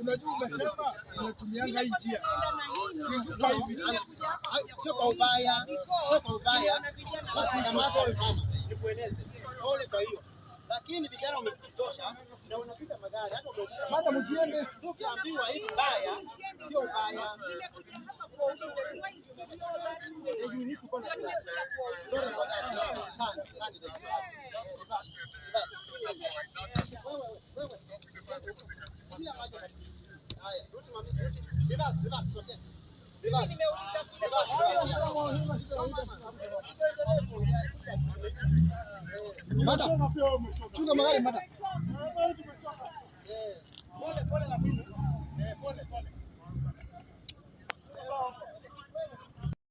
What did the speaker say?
Unajua umesema unatumianga hii njia. Sio kwa ubaya, sio kwa ubaya. Basi nyamaza wewe mama, nikueleze. Pole kwa hiyo. Lakini vijana wamekutosha na unapita magari hata ukiuliza. Madam usiende. Ukiambiwa hivi baya, sio ubaya. Nimekuja hapa kuwauliza why still go that way. Ndio nimekuja kuwauliza. Nimeuliza kule kwa Madam, chunga magari madam. Pole pole lakini. Pole pole.